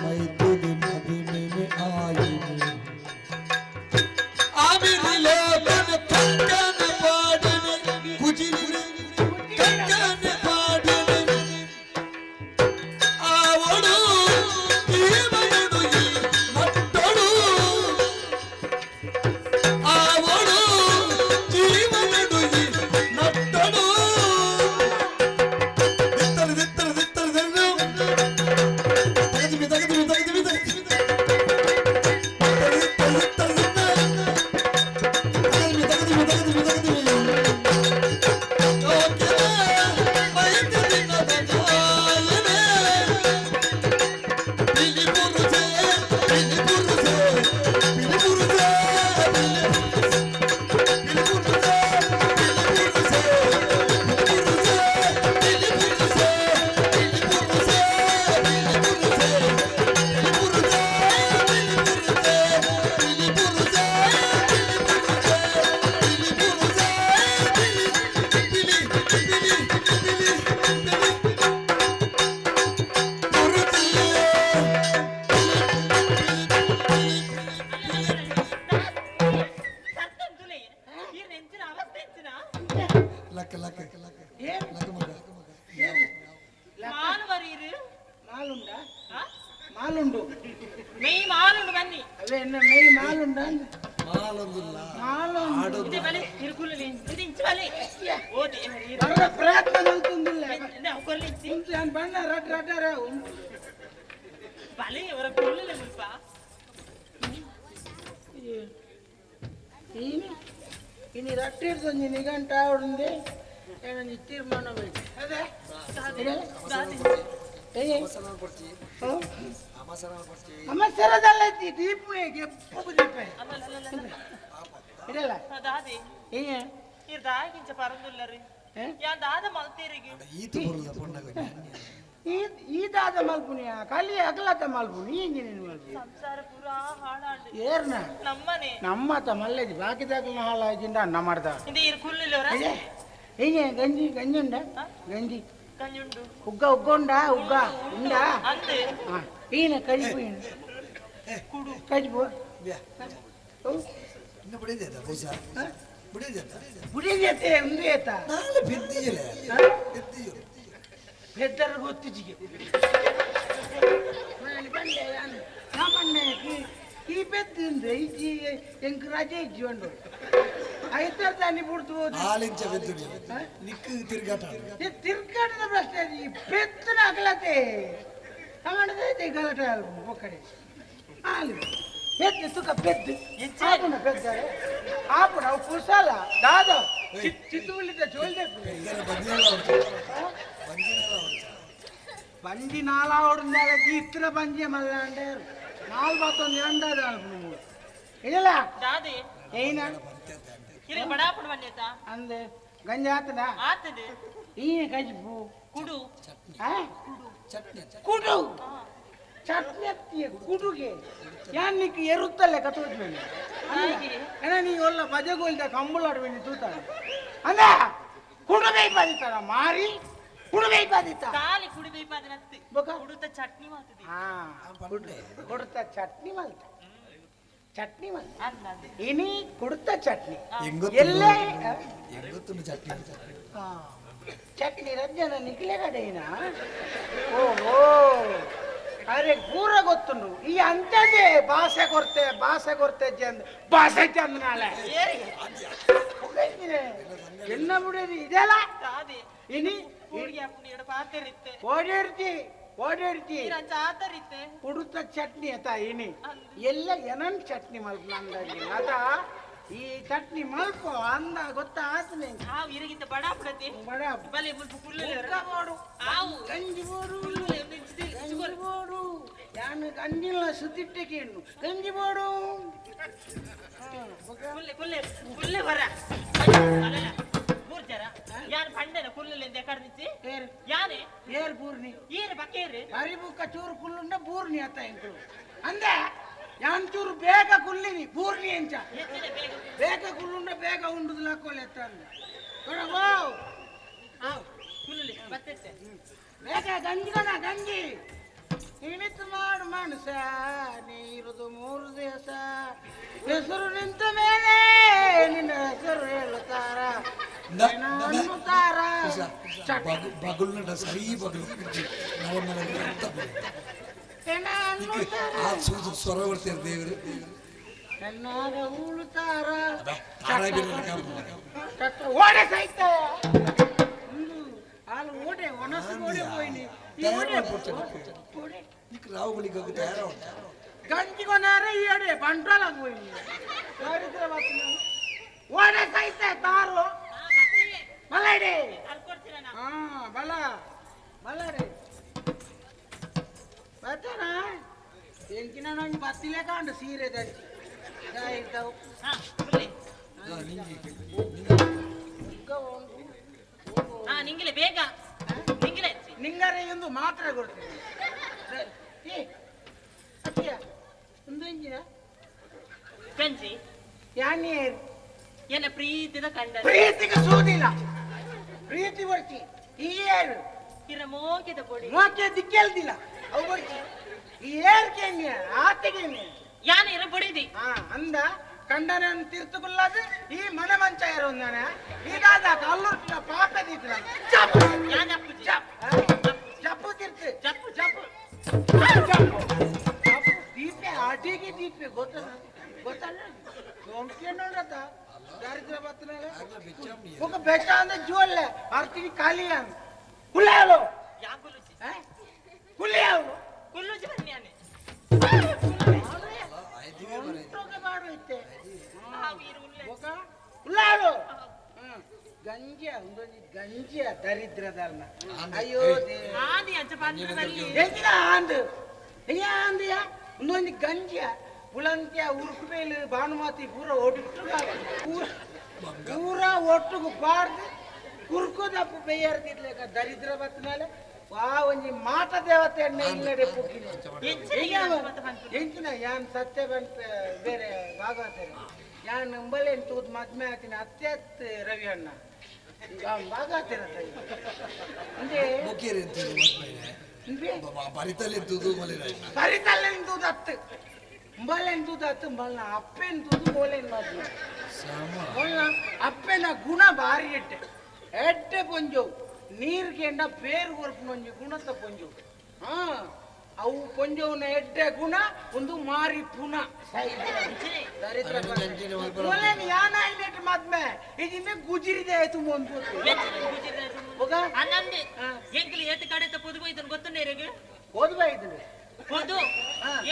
ಮೈತುದು ಮದಿಮೆನೆ ಆಯಿನಿ ಆಮಿರಿಲೋಕನ ಕಕ್ಕನ ಪಾಡಿನಿ ಕುಜಿಲಿನ ಕಕ್ಕನ ಪಾಡಿನಿ ಆವಡು ಜೀವನಡು ಈ ನಟ್ಟಡು ಆವಡು ಜೀವನಡು ಈ ನಟ್ಟಡು ದಿತ್ತರು ದಿತ್ತರು ದಿತ್ತರು ದಿತ್ತರು ತಗದಿಮಿ ತಗದಿಮಿ ತಗದಿಮಿ ತಗದಿಮಿ ದಿತ್ತರು ದಿತ್ತರು ದಿತ್ತರು ತಗದಿಮಿ ತಗದಿಮಿ ತಗದಿಮಿ ತಗದಿಮಿ ಲಕ್ಕ ಲಕ್ಕ ಲಕ್ಕ ಮಗ. ಮಾಲುಂಡ ಮಾಲುಂಡು. ಮೇಯ್ ಮಾಲುಂಡು ಬನ್ನಿ. ಅವೇ ಎನ್ನ ಮೇಯ್ ಮಾಲುಂಡ? ಮಾಲೊಂದಿಲ್ಲ. ಮಾಲುಂಡು. ಇದು ಬಲೆ ಇರುಕುಲಲಿ ಇದು ಇಂಚು ಬಲೆ ಓ ದೇವರೇ. ಬರ ಪ್ರಯತ್ನ ಮಲ್ತುಂದಿಲ್ಲ. ಕೊಲ್ಲಿಂಚಿ. ಉಂಟು ಯಾನ್ ಬಣ್ಣ ರಟ್ ರಟ್ಟರೆ ಉಂಟು. ಬಲೆ ಅವರ ಕುಲ್ಲಲೆ ಮುಲ್ಪ. ಇನಿ ರಟ್ಟಿಡ್ದೊಂಜಿ ನಿಘಂಟ ಆವಡುಂದೆ ಏನೊಂಜಿ ತೀರ್ಮಾನ ಬೇಕು ಅದೇ. ಅವಸರದಲ್ಲ ದೀಪುಗೆ ಎಪ್ಪು ದೀಪ ಇದಲ್ಲ. ಏ ಇರ್ದಾಗಿಂಚ ಪರಂದುಲ್ಲರಿ ಯಾನ್ ದಾದ ಮಲ್ತೀರಿಗೆ. ಈತು ಬರುದ ಪೊಣ್ಣಗ. ಈ ದಾದ ಮಲ್ಪುನಿಯ ಕಲಿ ಅಗಲತ ಮಲ್ಪುನಿ ಇಂಜಿನಿಯರ್ ಮಲ್ಪುನಿ. ಸಂಸಾರ ಪೂರಾ ಹಾಳಾಂಡ್. ಏರ್ನ? ನಮ್ಮನೆ. ನಮ್ಮತ ಮಲ್ಲೇಜಿ ಬಾಕಿದಾಗಲ ಹಾಳಾಗಿಂದ ಅನ್ನ ಮಾಡ್ದ. ಇಂದ ಇರ್ ಕುಲ್ಲುಲ್ಲವರ. ಏ ಗಂಜಿ ಗಂಜಿ ಉಂಡ ಗಂಜಿ? ಗಂಜಿ ಉಂಡು. ಉಗ್ಗ ಉಗ್ಗ ಉಂಡ ಉಗ್ಗ ಉಂಡ? ಅಂದೆ. ಈನ ಕಜಿಪು ಈನ ಕುಡು. ಕಜಿಪು. ಇನ್ನು ಬಿಡಿದೆ ಪೈಸಾ ಬಿಡಿದೆ. ಬಿಡಿದೆತೆ ಉಂದೇತ. ನಾಳೆ ಬಿದ್ದಿಯಲೆ ಬಿದ್ದಿಯು. ಪೆದ್ದರ ಗೊತ್ತಿಜಿಗೆ ಸಾಮಾನ್ಯ ಈ ಪೆದ್ದಿಂದ್ರೆ ಇಜ್ಜಿ ಎಂಕ್ ರಜೆ ಇಜ್ಜಿ ಉಂಡು ಐತರ ತಾನಿ ಬುಡ್ತು ಹೋದು. ಆಲಿಂಚ ಬೆದ್ದು ನಿಕ್ಕು ತಿರ್ಗಾಟ. ತಿರ್ಗಾಟದ ಪ್ರಶ್ನೆ ಈ ಪೆದ್ದನ ಅಗಲತೆ ಸಾಮಾನ್ಯದ ಗಲಾಟೆ ಒಕ್ಕಡೆ ಆಲು ಪೆದ್ದು ತುಕ ಪೆದ್ದು ಆಪುಣ ಪೆದ್ದಾರೆ ಆಪುಣ ಅವು ಕುಸಲ ದಾದ ಚಿತ್ತುಮುಲ್ಲಿದ್ದ ಚೋಲ್ದೆ. ಬಂಜಿ ನಾಲಾವಡುಂದಾಲ ಇತ್ತಿನ ಬಂಜಿ ಮಲ್ಲ ಅಂಡೇರು ನಾಲ್ ಬಾತೊಂದು ಎಂಡಾದ ಅಲ್ಪು ಇಲ್ಲ. ದಾದೆ. ಏನ? ಇರಿಗೆ ಬಡಾಪುಣ ಬನ್ನೇತ. ಅಂದೆ ಗಂಜಿ ಆತದ? ಆತದೆ. ಈ ಕಜ್ಬು. ಕುಡು. ಚಟ್ನಿ. ಕುಡು ಚಟ್ನಿ ಅತ್ತಿಯ ಕುಡುಗೆ ಯಾನ್ ನಿಕ್ ಎರುತ್ತಲ್ಲೇ ಕತೋಜ್ಬೇನೆ ಏನ ನೀ ಒಲ್ಲ ಬಜಗೋಲ್ದ ಕಂಬಳಾಡ್ಬೇನಿ ತೂತಾನೆ ಅಂದ ಕುಡುಗೈ ಬಾದಿತಾರ ಮಾರಿ ಕುಡುಗೈ ಬಾದಿತ. ಖಾಲಿ ಕುಡಿ ಬೇಕಾದ ನತ್ತಿ. ಬೊಕ? ಕುಡುತ ಚಟ್ನಿ ಮಾತದೆ. ಹಾ ಕುಡುತ್ತ ಚಟ್ನಿ ಮಲ್ತ ಚಟ್ನಿ ಮಲ್ತ. ಅಂದ ಅಂದೆ. ಇನಿ ಕುಡುತ್ತ ಚಟ್ನಿ ಎಲ್ಲೇ. ಹೆಂಗೊತ್ತುಂಡು ಚಟ್ನಿ? ಚಟ್ನಿ ರಜ್ಜನ ನಿಖಿಲೆ ಕಡೆಯಿನ ಓಹೋ ಅರೆ ಪೂರ ಗೊತ್ತುಂಡು ಈ ಅಂತದೇ ಭಾಷೆ ಕೊರ್ತೆ ಭಾಷೆ ಕೊರ್ತೆ ಚಂದ ಭಾಷೆ ಚಂದ ನಾಳೆ ಎನ್ನ ಬಿಡೋದು ಇದೆಲ್ಲ. ದಾದೆ. ಇನಿ ಕೂಡಿಗೆ ಅಪ್ಪುನ ಎಡ ಪಾತೆರಿತ್ತೆ. ಓಡಿರ್ತಿ ಓಡಿರ್ತಿ. ಈರಂಚ ಆತರಿತ್ತೆ. ಕುಡುತ್ತ ಚಟ್ನಿ ಆತ ಇನಿ ಎಲ್ಲ ಏನನ್ ಚಟ್ನಿ ಮಲ್ಪ ಅಂದಾಗಿ ಅದ ಈ ಚಟ್ನಿ ಮಲ್ಪ ಅಂದ ಗೊತ್ತಾತು ನಿಂಗೆ. ಆವು ಇರಗಿಂತ ಬಡಾಪುಡತೆ. ಬಡ. ಬಲೆ ಮುಲ್ಪ ಕುಲ್ಲುಲೆ. ಬೋಡು. ಆವು. ಗಂಜಿ ಬೋಡು. ಕುಲ್ಲುಲೆ ನಿಂಚಿದೆ. ಗಂಜಿ ಬೋಡು ಯಾನು ಗಂಜಿನ ಸುತ್ತಿಟ್ಟಕ್ಕೆ ಇಣ್ಣು ಗಂಜಿ ಬೋಡು. ಕುಲ್ಲೆ ಕುಲ್ಲೆ ಕುಲ್ಲೆ ಬರ ಅಲ್ಲಲ್ಲ ಮೂರ್ ಜನ ಯಾನ್ ಪಂಡೆನ ಕುಲ್ಲುಲೆ ಎಂದ ಕರ್ನಿಚ್ಚಿ. ಏರ್? ಯಾನೆ. ಏರ್ ಬೂರ್ನಿ? ಈರು ಬಕೇರು. ಅರಿಬುಕ್ಕ ಚೂರು ಕುಲ್ಲುಂಡ ಬೂರ್ನಿ ಅತ್ತ ಎಂಕುಲು ಅಂದ ಯಾನ್ ಚೂರು ಬೇಗ ಕುಲ್ಲಿನಿ ಬೂರ್ನಿ ಎಂಚ. ಹೆಚ್ಚಿನ ಬೇಗ. ಬೇಗ ಕುಲ್ಲುಂಡ ಬೇಗ ಉಂಡುದು ಲಾಕೋಲೆ ಎತ್ತ ಅಂದ ಕೊಡಗೋ. ಆವು ಕುಲ್ಲುಲೆ ಬತ್ತೆತ್ತೆ. ಬೇಗ ಗಂಜಿ ಕಣ ಗಂಜಿ. ಇಣಿತು ಮಾಡು ಮನುಷ್ಯ ನೀರುದು 3 ದಿವಸ ಹೆಸರು ನಿಂತ ಮೇಲೆ ನಿನ್ನ ಹೆಸರು ಹೇಳುತ್ತಾರ ಅನ್ನುತ್ತಾರ. ಬಗಲು ನಟ ಸರಿ ಬಗಲು ಆ ಸೂಸು ಸ್ವರ ಬರ್ತಾರೆ ದೇವರು ಚೆನ್ನಾಗ ಉಳುತ್ತಾರ ಓಡೆ ಸಾಯ್ತ ಹಾಲು ಓಡೆ ಒಣಸು ಓಡೆ ಹೋಯ್ನಿ ರಾವುಗಳಿಗೆ ತಯಾರ ಗಂಜಿಗೊನಾರ ಈ ಅಡೆ ಬಂಟ್ವಾಳ ಹೋಯ್ನಿ ದರಿದ್ರ ಓಡೆ ಸಾಯ್ತ ತಾರು ಬಲಡೆ ಹಾ ಬಲ ಬಲಡೆ ಬರ್ತಾನ ಎಂಚಿನ ನಂಗೆ ಬತ್ತಿಲೆ ಕಾಂಡು ಸೀರೆ ದಂಚಿ ಇದ್ದಾವು. ನಿಂಗಿಲೆ ಬೇಗ ನಿಂಗಿಲೆ ನಿಂಗರೆ ಎಂದು ಮಾತ್ರ ಕೊಡ್ತೀನಿ. ಏ ಅತ್ತಿಯ ಒಂದು ಎಂಜಿನ ಗಂಜಿ ಯಾನೇ ಎನ್ನ ಪ್ರೀತಿದ ಕಂಡ ಪ್ರೀತಿಗೆ ಸೂದಿಲ್ಲ ಪ್ರೀತಿ ಬರ್ತಿ ಈ ಏರು ಇರ ಮೋಕಿದ ಪೊಡಿ ಮೋಕೆ ದಿಕ್ಕೆಲ್ದಿಲ್ಲ ಅವು ಬರ್ತಿ ಈ ಏರ್ಕೆನ್ಯ ಆತೆಗೆನ್ಯ ಯಾನ ಇರ ಬಡಿದಿ ಹಾ ಅಂದ ಕಂಡನನ್ನು ತೀರ್ತುಕೊಳ್ಳದು ಈ ಮನೆ ಮಂಚ ಇರೋದಾನೆ ಈಗಾದ ಕಲ್ಲುರ್ಟಿನ ಪಾಪ ದೀತಿನ ಜಪ್ಪು ಜಪ್ಪು ತೀರ್ತು ಜಪ್ಪು ಜಪ್ಪು ಜಪ್ಪು ಜಪ್ಪು ದೀಪೆ ಅಡಿಗೆ ದೀಪೆ ಗೊತ್ತ ಗೊತ್ತಲ್ಲ ಸೋಂಕೆ ನೋಡತ್ತ ದಾರಿದ್ರ ಬತ್ತನಾಗ ఒక ಬೆಟ್ಟ ಅಂದ್ರೆ ಜೋಲ್ಲೆ ಅರ್ತಿಗೆ ಖಾಲಿ ಅಂತ ಕುಲ್ಲೆ ಯಾ ಕುಲ್ಲುಜಿ ಕುಲ್ಲೆ ಅವಳು ಕುಲ್ಲುಜಿ ಬನ್ನಿ ಯಾನೆ ಗಂಜಿಯ ಒಂದೊಂದು ಗಂಜಿಯ ದರಿದ್ರದಲ್ಲ ಅಯ್ಯೋ ಎಂಚಿನ ಆಂದು ಅಯ್ಯ ಅಂದೆಯ ಒಂದೊಂದು ಗಂಜಿಯ ಪುಲಂತ್ಯ ಉರುಕುಬೇಲು ಭಾನುಮತಿ ಪೂರ ಒಟ್ಟು ಪೂರ ಪೂರ ಒಟ್ಟುಗು ಪಾರ್ದು ಕುರ್ಕುದಪ್ಪು ಬೇಯರ್ದಿರ್ಲೇಕ ದರಿದ್ರ ಬತ್ತನಾಲೆ ವಾ ಒಂಜಿ ಮಾತ ದೇವತೆ ಎಣ್ಣೆ ಇಲ್ಲಡೆ ಪುಕ್ಕಿನ ಎಂಚಿನ ಯಾನ್ ಸತ್ಯ ಬಂತ ಬೇರೆ ಭಾಗವತರು ಯಾನ್ ನಂಬಲೇನು ತೂದು ಮದ್ಮೆ ಆತಿನ ಅತ್ಯತ್ ರವಿ ಅಣ್ಣ ಭಾಗವತರ ಅಂದ್ರೆ ಬರಿತಲ್ಲೇನು ತೂದು ಅತ್ತು ಅಂಬಲೇನು ತೂದು ಅತ್ತು ಅಂಬಲ್ನ ಅಪ್ಪೇನು ತೂದು ಮೋಲೇನು ಮದ್ಮೆ ಮೋಲ್ನ ಅಪ್ಪೆನ ಗುಣ ಭಾರಿ ಎಡ್ಡೆ ಎಡ್ಡೆ ಪೊಂಜೋವು ನೀರು ಕೆಂಡ ಪೇರು ಕೊರ್ಪುನೊಂಜಿ ಗುಣತ ಪೊಂಜೋವು ಹಾ ಅವು ಪೊಂಜೋವನ ಎಡ್ಡೆ ಗುಣ ಒಂದು ಮಾರಿ ಪುನ ದರಿದ್ರ ಮೊಲೇನು ಯಾನ ಐನೆಟ್ ಮದ್ಮೆ ಇದಿಂದೆ ಗುಜಿರಿದೆ ಆಯ್ತು ಒಂದು ಅನ್ನಂದೆ ಎಂಕ್ಲಿ ಏತ ಕಡೆತ ಪೊದು ಹೋಯ್ತನ್ ಗೊತ್ತುಂಡೆ ಇರಗೆ ಓದ್ ಬೈದನು ಪೊದು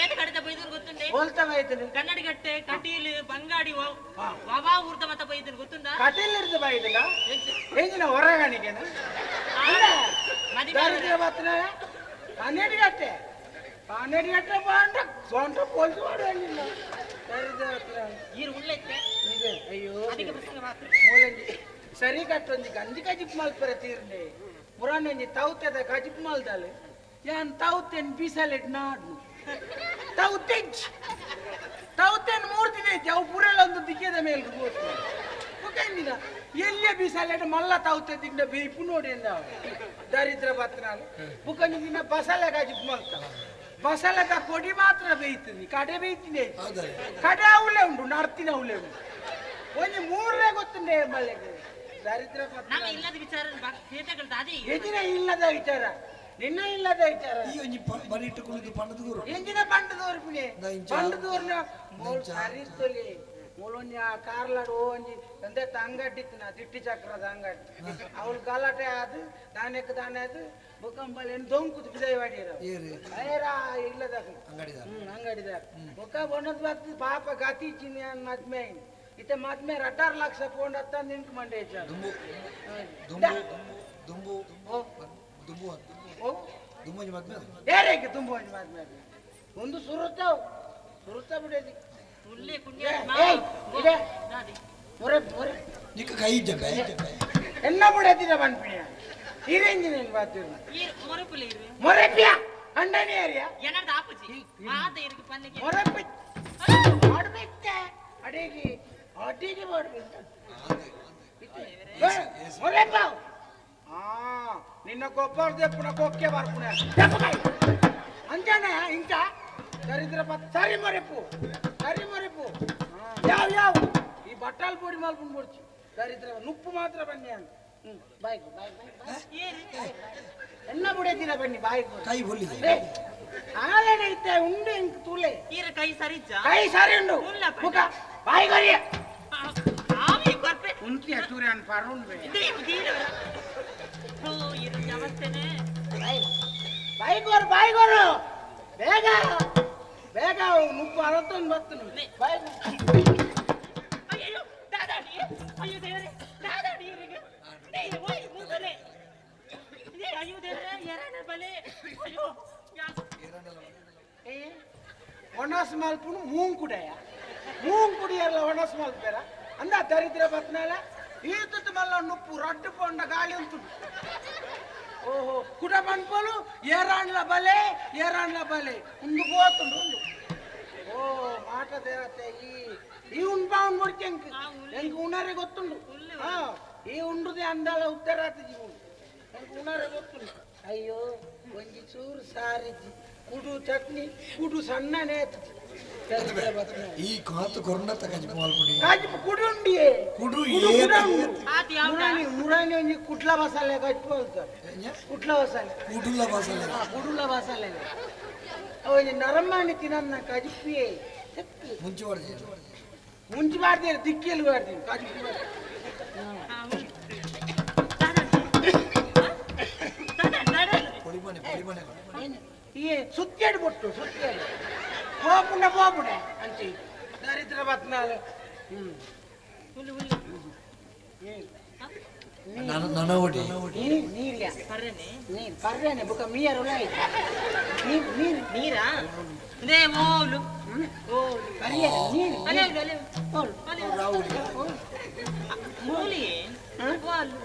ಏತ ಕಡೆತ ಬೈದನ್ ಗೊತ್ತುಂಡೆ ಹೋಲ್ತಾ ಬೈದನು ಕನ್ನಡಿಗಟ್ಟೆ ಕಟೀಲು ಬಂಗಾಡಿ ವವಾ ಊರ್ದ ಮತ ಬೈದನ್ ಗೊತ್ತುಂಡ ಕಟೀಲ್ ಇರ್ದ ಬೈದನ ಎಂಜಿನ ಹೊರಗಾಣಿಗೆನ ದರಿದ್ರ ಬತ್ತನ ಕನ್ನಡಿಗಟ್ಟೆ ಕನ್ನಡಿಗಟ್ಟೆ ಬಾಂಡ ಸೊಂಟ ಪೊಲ್ಸು ಮಾಡುವ ದರಿದ್ರ ಬತ್ತನ ಈರು ಉಳ್ಳೆತ್ತೆ ಇದೆ ಅಯ್ಯೋ ಅದಕ್ಕೆ ಪ್ರಸಂಗ ಮಾತ್ರ ಮೂಲಂಜಿ ಸರಿ ಕಟ್ಟೊಂಜಿ ಗಂಜಿ ಕಜಿಪ್ ಮಲ್ಪರೆ ತೀರ್ನೆ ಪುರಾಣಂಜಿ ತೌತೆದ ಕಜಿಪ್ ಮಲ್ದಾಲೆ ಯಾನ್ ತೌತೆನ್ ಬಿಸಲೆಟ್ ನಾಡ್ನು ತೌತೆಜ್ ತೌತೆನ್ 3 ದಿನ ಐತಿ ಅವು ಪುರೆಲ್ಲ ಒಂದು ದಿಕ್ಕದ ಮೇಲೆ ಗೊತ್ತು ಎಲ್ಲೇ ಬಿಸಲೆಟ್ ಮಲ್ಲ ತೌತೆ ತಿಂಡ ಬೇಯ್ಪು ನೋಡಿ ಅಂದ ದರಿದ್ರ ಬತ್ತನಾಲು ಬುಕ್ಕಂಜಿ ದಿನ ಬಸಲೆ ಕಜಿಪ್ ಮಲ್ತ ಬಸಲಕ ಕೊಡಿ ಮಾತ್ರ ಬೇಯ್ತೀನಿ ಕಡೆ ಬೇಯ್ತೀನಿ ಕಡೆ ಅವಲೇ ಉಂಟು ನಡ್ತಿನ ಅವಲೇ ಉಂಟು ಒಂಜಿ ಮೂರನೇ ಗೊತ್ತುಂಡೆ ಮಲ್ಲೆಗೆ ದರಿದ್ರ ನಮ್ಮ ಇಲ್ಲದ ವಿಚಾರ ಎಂಜಿನ ಇಲ್ಲದ ವಿಚಾರ ನಿನ್ನ ಇಲ್ಲದ ವಿಚಾರ ಎಂಜಿನ ಪಂಡದೋರು ಪುಣೆ ಪಂಡದೋರ್ನ ಮೋಲ್ ಸರಿಸ್ತೊಲಿ ಮೂಲೊಂಜಿ ಆ ಕಾರ್ಲಾಡ್ ಒಂಜಿ ಎಂದೆ ಅಂಗಡಿ ನಾ ದಿಟ್ಟಿ ಚಕ್ರದ ಅಂಗಡಿ ಅವಳು ಗಲಾಟೆ ಅದು ದಾನೆಕ್ ದಾನೆ ಅದು ಬೊಕ್ಕಂಬಲ್ ಏನು ದೊಂಕುದು ಬಿಜಯವಾಡಿರ ಇಲ್ಲದ ಅಂಗಡಿದಾರ ಬೊಕ್ಕ ಬಣ್ಣದ ಬತ್ತು ಪಾಪ ಗತಿ ಚಿನ್ನಿ ಮದ್ಮೆ ಇತ್ತೆ ಮದ್ಮೆ 18 ಲಕ್ಷ ಪೋಂಡ್ ಹತ್ತ ನಿಂತು ಮಂಡೆ ದುಂಬು ದುಂಬು ದುಂಬು ದುಂಬು ದುಂಬು ಮದ್ಮೆ ಏರೇಕೆ ದುಂಬು ಮದ್ಮೆ ಒಂದು ಸುರುತ್ತಾವು ಸುರುತ್ತ ಬಿಡೋದಿ ಮೊರೆ ಮೊರೆ ನಿಕ್ಕ ಕೈ ಜಬ್ಬೆ ಎನ್ನ ಬಿಡದಿರ ಬನ್ಪಿಯ ಈರೆಂಜಿನ ಬಾತಿರು ಮೊರೆಪುಲೆ ಮೊರೆಪಿಯ ಅಂಡನಿ ಏರಿಯಾ ಏನಾರ್ದ ಆಪುಜಿ ಆದ ಇರಿಗೆ ಪನ್ನಿಗೆ ಮೊರೆಪಿ ಮಾಡ್ಬೇಕೆ ಅಡಿಗೆ ಅಡಿಗೆ ಮಾಡ್ಬೇಕು ಮೊರೆಪ ಆ ನಿನ್ನ ಗೊಬ್ಬರ ದೆಪ್ಪುನ ಕೊಕ್ಕೆ ಬರ್ಪುಣ ದೆಪ್ಪಕಾಯಿ ಅಂಚನೆ ಇಂಚ ದರಿದ್ರ ಸರಿ ಮರೆಪು ಸರಿ ಮರೆಪು ಯಾವ ಯಾವ ಈ ಬಟ್ಟಾಲ್ ಪೊಡಿ ಮಲ್ಪುಂಡು ಬೊಡ್ಚಿ ದರಿದ್ರ ನುಪ್ಪು ಮಾತ್ರ ಬನ್ನಿ ಅಂತ. ಬಾಯ್ ಬಾಯ್ ಬಾಯ್ ಬಾಯ್ ಎನ್ನ ಬುಡೆದಿರ ಬನ್ನಿ ಬಾಯ್ ಕೈ ಬೊಲ್ಲಿದೆ ಆಲೇನೆ ಇತ್ತೆ ಉಂಡು ಇಂಕ್ ತೂಲೆ. ಈರ ಕೈ ಸರಿಜ್ಜ ಕೈ ಸರಿ ಉಂಡು. ಮುಖ ಬಾಯ್ ಕೊರಿಯ ಆವಿ ಕೊರ್ಪೆ. ಉಂತಿಯ ಚೂರ್ಯಾನ್ ಪರುಣ್ ಬೇ. ದೀಪ ದೀರ ಓ ಇರು ನಮಸ್ತೆನೆ. ಬಾಯ್ ಬಾಯ್ ಕೊರು ಬಾಯ್ ಕೊರು ಬೇಗ ಬೇಗ ನುಪ್ಪು ಅರತ್ತೊಂದು ಬರ್ತನು ಬಾಯ್. ಅಯ್ಯೋ ದಾದಾಡಿ, ಅಯ್ಯೋ ದೇವರೇ ದಾದಾಡಿ ಇರಿಗೆ ಓಯ್ ಮೂಸಲೆ. ಅಯ್ಯೋ ದೇವರೇ ಎರಡ ಬಲೆ. ಅಯ್ಯೋ ಏ ಒಣಸ್ ಮಲ್ಪುನು ಮೂಂಕುಡೆಯ ಮೂಂಕುಡಿಯಲ್ಲ ಒಣಸ್ ಮಲ್ಪೆರ ಅಂದ ದರಿದ್ರ ಬತ್ನಾಲ ಈತುತ್ತು ಮಲ್ಲ ನುಪ್ಪು ರಡ್ಡು ಪೊಂಡ ಗಾಳಿ ಉಂಟು. ಓಹೋ ಕುಡ ಪನ್ಪೋಲು ಏರಾಣ್ಲ ಬಲೆ ಏರಾಣ್ಲ ಬಲೆ ಉಂದು ಪೋತುಂಡು ಉಂಡು. ಓ ಮಾಟ ದೇವತೆ ಈ ಈ ಉಂಡ್ಪಾವನ್ ಮುಡ್ಚಿ ಎಂಕ್ ಎಂಕ್ ಉಣರೆ ಗೊತ್ತುಂಡು. ಹಾ ಈ ಉಂಡುದೆ ಅಂದಾಳ ಉತ್ತರಾತ ಜೀವ ಎಂಕ್ ಉಣರೆ ಗೊತ್ತುಂಡು. ಅಯ್ಯೋ ಒಂಜಿ ಚೂರು ಸಾರಿಜಿ ಕುಡು ಚಟ್ನಿ ಕುಡು ಸಣ್ಣನೆ ಈ ಕಾತು ಕೊರಂಡ ಕಜ್ಜಿ ಮಲ್ಪುಡಿ ಕಾಜಿಪು ಕುಡು ಉಂಡಿಯೇ ಕುಡು ಮುರಾನಿ ಮುರಾನಿ ಒಂಜಿ ಕುಟ್ಲ ಮಸಾಲೆ ಕಜ್ಜಿ ಅಲ್ತಾರೆ. ಕುಟ್ಲ ಮಸಾಲೆ ಕುಡುಲ ಮಸಾಲೆ ಕುಡುಲ ಮಸಾಲೆ ಒಂಜಿ ನರಮಾಣಿ ತಿನ್ನ ಕಜಿಪಿಯೇ ಮುಂಚೆ ಮಾಡ್ತೀನಿ ಮುಂಚೆ ಮಾಡ್ತೀರಿ ದಿಕ್ಕಿಯಲ್ಲಿ ಮಾಡ್ತೀನಿ ಕಜಿಪಿ. ಪೊಡಿಮನೆ ಪೊಡಿಮನೆ ಈ ಸುತ್ತೇಡು ಬೊಟ್ಟು ಸುತ್ತೇಡು ಪೋಪುಂಡ ಪೋಪುಡೆ ಅಂಚಿ ದರಿದ್ರ ಬತ್ನಾಲ. ಹ್ಮ್ ನನವಡಿ ನೀರ್ಯ ನೀರ್ ಪರ್ರೆನೆ ಬುಕ ಮೀಯರ್ ಉಲಾಯ್ ನೀರ್ ನೀರ್ ನೀರಾ they ಓಲು ಓಲು ಪರ್ಯ ನೀರ್ ಅಲೆ ಅಲೆ ಓಲು ಅಲೆ ಮೂಲಿ ಓಲು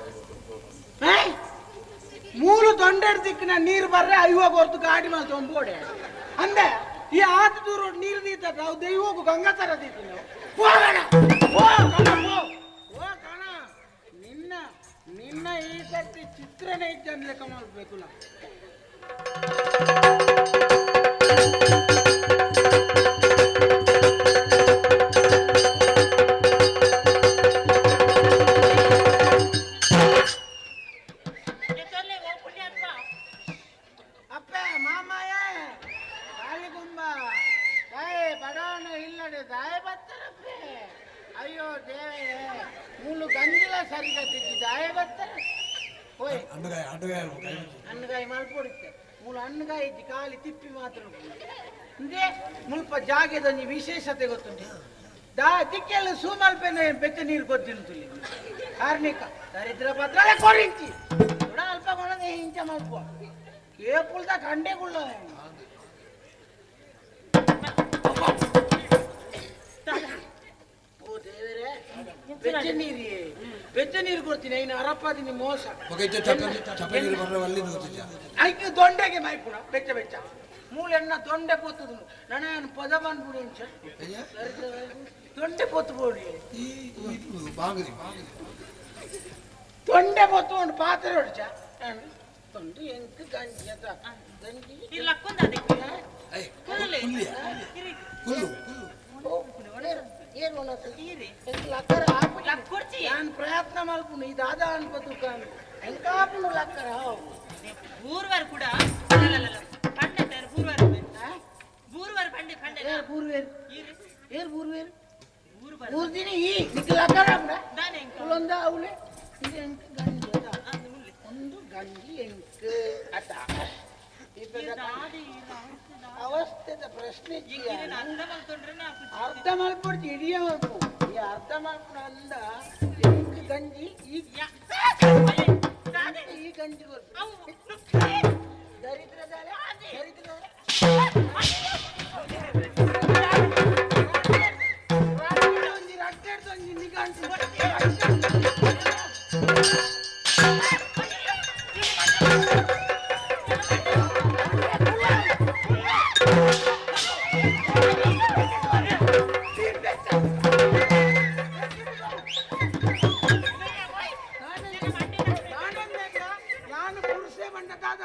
ಮೂಲು ದೊಂಡೆಡ್ ದಿಕ್ಕಿನ ನೀರು ಬರ್ರೆ ಅಯ್ಯೋ ಹೊರ್ತು ಗಾಡಿ ಮೇಲೆ ತೊಂಬೋಡೆ ಅಂದೆ ಈ ಆತ ದೂರ ನೀರು ದೀತ ನಾವು ದೈವಕ್ಕೂ ಗಂಗಾತರ ದೀತಿ ನಾವು. ಹೋಗೋಣ ಹೋ ಕಣ ಹೋ ಹೋ ಕಣ ನಿನ್ನ ನಿನ್ನ ಈ ಸರ್ತಿ ಚಿತ್ರನೇ ಇದ್ದ ಲೆಕ್ಕ ಮಾಡ್ಬೇಕು ನಾ. ಅಪ್ಪ ಮಾಮಾಯ ಕಾಲಿಗುಂಬ ತಾಯಿ ಬಡವನ ಇಲ್ಲಡೆ ದಾಯ ಬರ್ತಾರಪ್ಪೆ. ಅಯ್ಯೋ ದೇವರೇ ಮೂಲು ಗಂಜಿಲ ಸರಿಗತ್ತಿದ್ದಿ ದಾಯ ಬರ್ತಾರೆ. ಓಯ್ ಅಣ್ಣಗಾಯ ಅಣ್ಣಗಾಯ ಹಣ್ಣುಗಾಯಿ ಮಲ್ಪೊಡಿತ್ತೆ ಮೂಲು ಹಣ್ಣುಗಾಯಿ ಇಜ್ಜಿ ಖಾಲಿ ತಿಪ್ಪಿ ಮಾತ್ರ ಇಂದೇ ಮುಲ್ಪ ಜಾಗೆದೊಂಜಿ ವಿಶೇಷತೆ ಗೊತ್ತುಂಟು. ದಾ ದಿಕ್ಕೆಲ್ಲ ಸೂಮಲ್ಪೆನ ಬೆಚ್ಚ ನೀರು ಗೊತ್ತಿಂತುಲಿ ಕಾರ್ಣಿಕ ದರಿದ್ರ ಪತ್ರಲೆ ಕೊರಿಂಚಿ ಕೂಡ ಅಲ್ಪ ಕೊಣದೆ ಇಂಚ ಮಲ್ಪ ಕೇಪುಲ್ದ ಕಂಡೆ ಕುಳ್ಳ. ಓ ದೇವರೇ ಬೆಚ್ಚ ನೀರು ಬೆಚ್ಚ ನೀರು ಕೊಡ್ತೀನಿ ಇನ್ನು ಅರಪ್ಪಾದಿನಿ ಮೋಸ. ಚಪ್ಪೆ ನೀರು ಬರ್ರೆ ಅಲ್ಲಿ ಗೊತ್ತಿಲ್ಲ. ಐಕ್ ದೊಂಡೆಗೆ ಮೈಪುಣ ಬೆಚ್ಚ ಬೆಚ್ಚ ಮೂಲೆಣ್ಣ ದೊಂಡೆ ಪೊತ್ತದು ನನ್ನ ಪದ ಬಂದ್ಬಿಡು ಇಂಚ ದೊಂಡೆ ಪೊತ್ತು ಬೋಡಿ ಈ ಬಾಂಗದಿ ದೊಂಡೆ ಪೊತ್ತು ಉಂಟು ಪಾತ್ರೆ ಹೊಡ್ಚ ತೊಂಡೆ ಎಂಕ್ ಗಂಜಿ ಅದ ಗಂಜಿ ಇಲ್ಲ ಲಕ್ಕೊಂದ ಅದಕ್ಕೆ ಕುಲ್ಲಿಯ ಕುಲ್ಲು ಏನು ಲಕ್ಕರ ಲಕ್ಕೊಡ್ಚಿ ನಾನು ಪ್ರಯತ್ನ ಮಲ್ಪುನು ಈ ದಾದಾ ಅನ್ಪತು ಕಾನು ಎಂಕಾಪುನು ಲಕ್ಕರ ಬೂರ್ವಾರ್ ಕೂಡ ಪಂಡೆ ತಯಾರು ಬೂರ್ವಾರ್ ಬೂರ್ವಾರ್ ಪಂಡೆ ಪಂಡೆ ಏರ್ ಬೂರ್ವೇರ್ ಏರ್ ಬೂರ್ವೇರ್ ಬೂರ್ವಾರ್ ಬೂರ್ದಿನಿ ಈ ನಿಕ್ ಲಕ್ಕರ ಆಪುಡ ದಾನೆ ಎಂಕ ಉಲೊಂದ ಅವಳೆ ಇದು ಎಂಕ್ ಗಂಜಿ ಅದ ಒಂದು ಗಂಜಿ ಎಂಕ್ ಅತ ಅವಸ್ಥೆದ ಪ್ರಶ್ನೆ ಅರ್ಧ ಮಲ್ತೊಂಡ್ರೆ ಅರ್ಧ ಮಲ್ಪೊಡ್ಚಿ ಇಡಿಯ ಮಲ್ಪು ಈ ಅರ್ಧ ಮಲ್ಪುನ ಅಂದ ಎಂಕ್ ಗಂಜಿ ಈ ಈ ಗಂಜಿ ಕೊರ್ಪು ದರಿದ್ರದಾಲೆ ದರಿದ್ರದಾಲೆ ಒಂಜಿ ರಡ್ಡೆಡ್ದು ಒಂಜಿ ನಿಗಂಟು. ನಾನು ಪುರುಷೇ ಬಂಡ ದಾದ.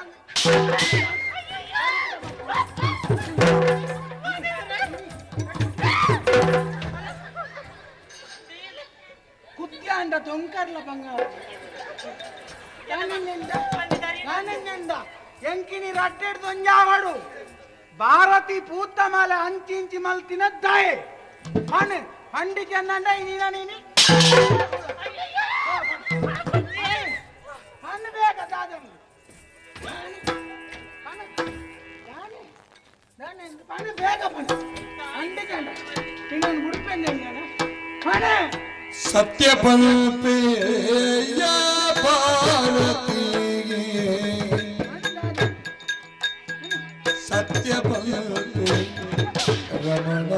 ಏರ್ಲ ಬಂಗಾರ ನಾನೆಂದ ಎಂಕಿನಿ ರಡ್ಡೆಡ್ದೊಂಜಾವಡು ಭಾರತಿ ಪೂತ ಮಾಲೆ ಅಂಚಿಂಚಿ ಮಲ್ತಿನ ದಾಯೆ ಹಣ್ಣು ಹಂಡಿ ಚೆನ್ನಂಡ ನೀನ ನೀನಿ ಹಣ್ಣು ಬೇಕ ದಾದಮ್ಮ ಹಣ್ಣು ಬೇಗ ಬಣ್ಣ ಹಂಡಿ ಚೆಂಡ ಇನ್ನೊಂದು ಉಡುಪೆಂದ ಹಣೆ ಸತ್ಯ ಪಲ್ಪೆಯ ಭಾರತಿಗೆ ಸತ್ಯ ಪಲ್ಪೆ ರಮಣ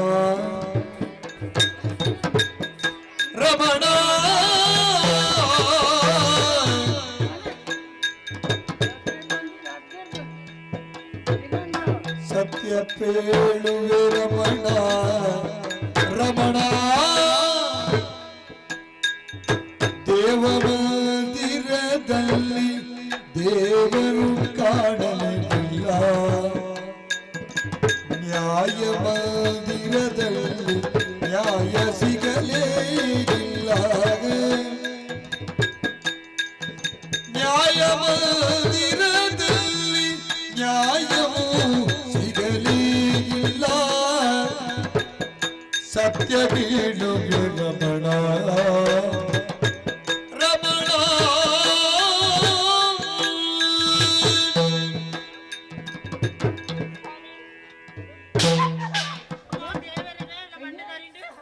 ರಮಣ ಸತ್ಯ ಪೇಳುವೆ ರಮಣ ರಮಣ ದೇವ ಮಂದಿರದಲ್ಲಿ ದೇವರು ಕಾಣಲಿಲ್ಲ ನ್ಯಾಯ ಮಂದಿರದಲ್ಲಿ ನ್ಯಾಯ ಸಿಗಲೇ ಇಲ್ಲ ನ್ಯಾಯ ಮಂದಿರದಲ್ಲಿ ನ್ಯಾಯವು ಸಿಗಲೇ ಇಲ್ಲ ಸತ್ಯ ಬೀಳುವೆ ರಮಣ ರಮಣ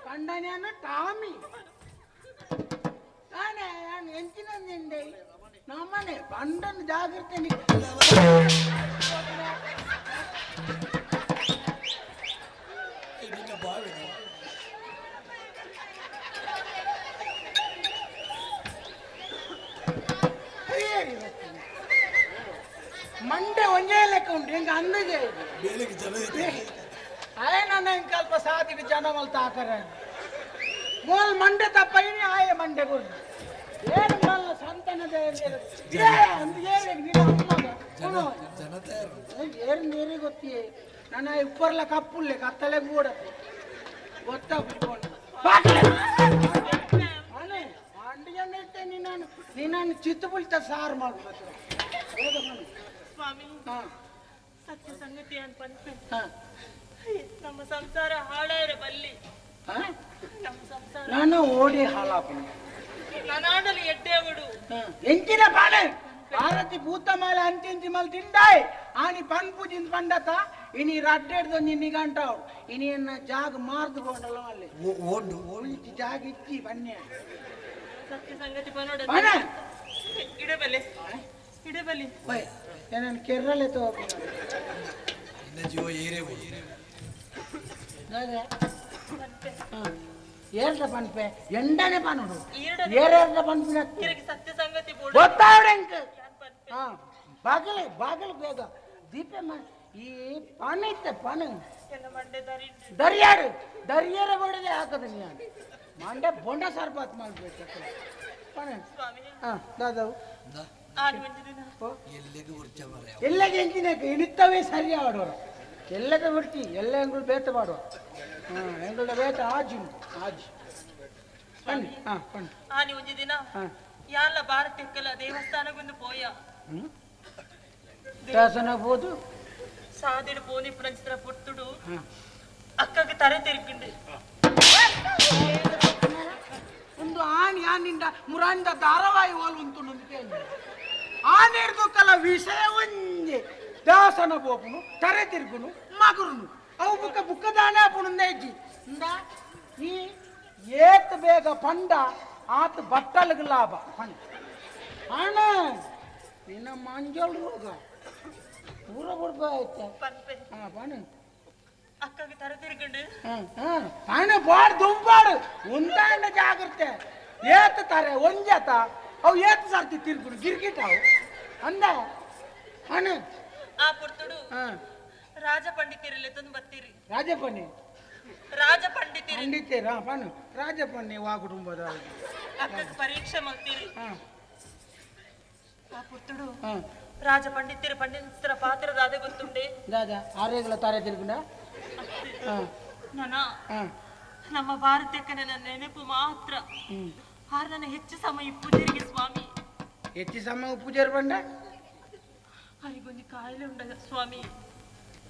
ಕಂಡನೇನು ಟಾಮಿ ತಾನೇ ನಾನು ಎಂಚಿನಂದಿಂಡೆ ನಮ್ಮನೆ ಬಂಡನ ಜಾಗ್ರತೆ ಮಂಡೆ ಒಂದೇ ಲೆಕ್ಕ ಉಂಟು ಹೆಂಗೆ ಅಂದಿದೆ ಆಯ್ ನನ್ನ ಇಂಕಲ್ಪ ಸಾತಿಗೆ ಜನ ಮಲ್ತ ಹಾಕರ ಮೋಲ್ ಮಂಡೆ ತಪ್ಪ ಇನಿ ಆಯೆ ಮಂಡೆ ಗುರ್ದು ಏನು ಮಲ್ಲ ಸಂತಾನದ ಏರು ನೀರಿ ಗೊತ್ತಿ ನನ್ನ ಇಪ್ಪರ್ಲ ಕಪ್ಪುಲ್ಲೆ ಕತ್ತಲೆ ಗೂಡತ್ತೆ ಗೊತ್ತಾಗ್ಬಿಟ್ಕೊಂಡು ಅಂಡಿ ನಿನ್ನನ್ನು ನಿನ್ನನ್ನು ಚಿತ್ತುಪುಳಿತ ಸಾರು ಮಾಡ್ಬೇಕು. ಸ್ವಾಮಿ, ಹಾ. ಸತ್ಯ ಸಂಗತಿ ಅಂತ ಪನ್ಪೆ. ಹಾ. ನಮ್ಮ ಸಂಸಾರ ಹಾಳಾರೆ ಬಲ್ಲಿ. ಹಾ? ನಮ್ಮ ಸಂಸಾರ ನಾನು ಓಡಿ ಹಾಳಾಪಣ. ನಾನಾಡಲು ಎಡ್ಡೆವಡು. ಎಂಚಿನ ಪಾಳೆ ಭಾರತಿ ಭೂತ ಮಾಲೆ ಅಂಚಿಂಚಿ ಮಲ್ ತಿಂಡಾಯ್ ಆನಿ ಪನ್ಪುಜಿಂದ ಪಂಡತ ಇನಿ ರಡ್ಡೆಡ್ದು ನಿನ್ನಿಗಂಟಾವ್ ಇನಿ ಎನ್ನ ಜಾಗ ಮಾರ್ದು ಕೊಂಡಲ್ಲ ಅಲ್ಲಿ ಓಂಡು ಒಳಿಚಿ ಜಾಗ ಇಚ್ಚಿ ಬನ್ನಿ. ಸತ್ಯ ಸಂಗತಿ ಪನೋಡ. ಬಣ. ಇಡಬಲೆ ಇಡಬಲಿ. ಓಯ್, ನಾನು ಕೆರ್ರಲೆ ತೋ ಜೀವ ಏರೇ. ಏರ್ದ ಪನ್ಪೆ ಎಂಡನೆ ಪನುಡು. ಈರ್ಡ. ಏರೇರ್ದ ಪನ್ಪಿನ ಕಿರಗಿ ಸತ್ಯ ಸಂಗತಿ ಬೋಡು. ಗೊತ್ತಾವಡೆಂಕ್. ಯಾನ್ ಪನ್ಪೆ. ಹಾ, ಬಾಗಿಲು ಬಾಗಿಲು ಬೇಗ ದೀಪೆ ಈ ಪಣ ಇತ್ತ ಪಣ. ಎಲ್ಲ ಮಂಡೆ ದಾರಿ. ದರ್ಯಾಡು ದರ್ಯಾರ ಬಡದೆ ಹಾಕದ ನಾನು ಮಂಡೆ ಬೊಂಡ ಸರ್ಬತ್ ಮಾಡ್ಬೇಕು ಪಣ. ಸ್ವಾಮಿ. ಹಾ ದಾದವು. ಆನು ಒಂಜಿ ದಿನ ಎಲ್ಲಿಗೆ ಉರ್ಜ ಮರ. ಎಲ್ಲಗೆ ಎಂಚಿನಕ್ಕೆ ಇಳಿತವೇ ಸರಿ ಆಡೋರು ಎಲ್ಲದ ಬಿಡ್ತಿ ಎಲ್ಲ ಎಂಗಳು ಬೇತ ಮಾಡುವ. ಹಾ, ಎಂಗಳ ಬೇತ ಆಜಿ ಉಂಟು ಆಜಿ ಬನ್ನಿ. ಹಾ, ಬನ್ನಿ. ಆನಿ ಒಂಜಿ ದಿನ ಹಾ. ಯಾಲ ಭಾರತಕ್ಕೆಲ್ಲ ದೇವಸ್ಥಾನಕ್ಕೊಂದು ಪೋಯ. ಹ್ಮ್ ದೇವಸ್ಥಾನ ಹೋದು. ಸಾದಿಡು ಪೋನಿ ಪುರಂಚಿತ್ರ ಪುರ್ತುಡು ಹಾ. ಅಕ್ಕಗೆ ತರೆ ತಿರ್ಗಿಂಡು. ಒಂದು ಆಣಿ ಆನಿಂದ ಮುರಾಂದ ಧಾರಾವಾಹಿ ಓಲ್ ಉಂಟು ಆನಿಡ್ದು ಕಲ ವಿಷಯ ಒಂಜೆ ದೇವಸ್ಥಾನ ಪೋಪುನು ತರೆ ತಿರ್ಗುನು ಮಗುರುನು ಅವು ಬುಕ್ಕ ಬುಕ್ಕದಾನೆ ಆಪುನು ಇಜ್ಜಿ ಇಂದ ಈ ಏತ್ ಬೇಗ ಪಂಡ ಆತ ಬಟ್ಟಲ್ಗೆ ಲಾಭ ಪಂಡ ಅಣ್ಣ ನಿನ್ನ ಮಂಜಲ್ ರೋಗ ಪೂರ ಬುಡ್ಬ ಆಯ್ತ. ಪನ್ಪೆ. ಹಾ, ಪಣ. ಅಕ್ಕಗೆ ತರೆ ತಿರ್ಗಿಂಡು. ಪಣ ಬಾಡ್ ದುಂಬಾಡು ಉಂದಾಂಡ ಜಾಗ್ರತೆ ಏತ್ ತಾರೆ ಒಂಜಾತ ಅವು ಏತ್ ಸರ್ತಿ ತಿರ್ಗುಡು ಗಿರ್ಗಿಟ್ ಅವು ಅಂದ ಹಣ. ಆ ಪುರ್ತುಡು ಹಾ. ರಾಜ ಪಂಡಿತಿರಲೆ ತಂದು ಬತ್ತೀರಿ. ರಾಜಪಣ್ಣಿ. ರಾಜ ಪಂಡಿತಿರಿ. ಪಂಡಿತೇರಾ ಪಣ್ಣು ರಾಜಪಣ್ಣಿ ವಾ ಕುಟುಂಬದ. ಅಕ್ಕಗೆ ಪರೀಕ್ಷೆ ಮಲ್ತೀರಿ. ಹಾ. ಆ ಪುರ್ತುಡು ಹಾ. ರಾಜ ಪಂಡಿತಿರ ಪಂಡಿತರ ಪಾತ್ರದಾದ ಗೊತ್ತುಂಡೆ. ದಾದಾ ಆರೇಗಳ ತಾರೆ ತಿರ್ಗುಂಡ ಹಾ. ನಾನ ಹಾ. ನಮ್ಮ ಭಾರತಕ್ಕೆ ನನ್ನ ನೆನಪು ಮಾತ್ರ. ಹ್ಮ್. ಆರ್ ನನ್ನ ಹೆಚ್ಚು ಸಮಯ ಪೂಜೆಗೆ ಸ್ವಾಮಿ. ಹೆಚ್ಚು ಸಮಯ ಪೂಜಾರಿ ಬಂಡ ಅರಿಗೊಂದು ಕಾಯಿಲೆ ಉಂಡ ಸ್ವಾಮಿ.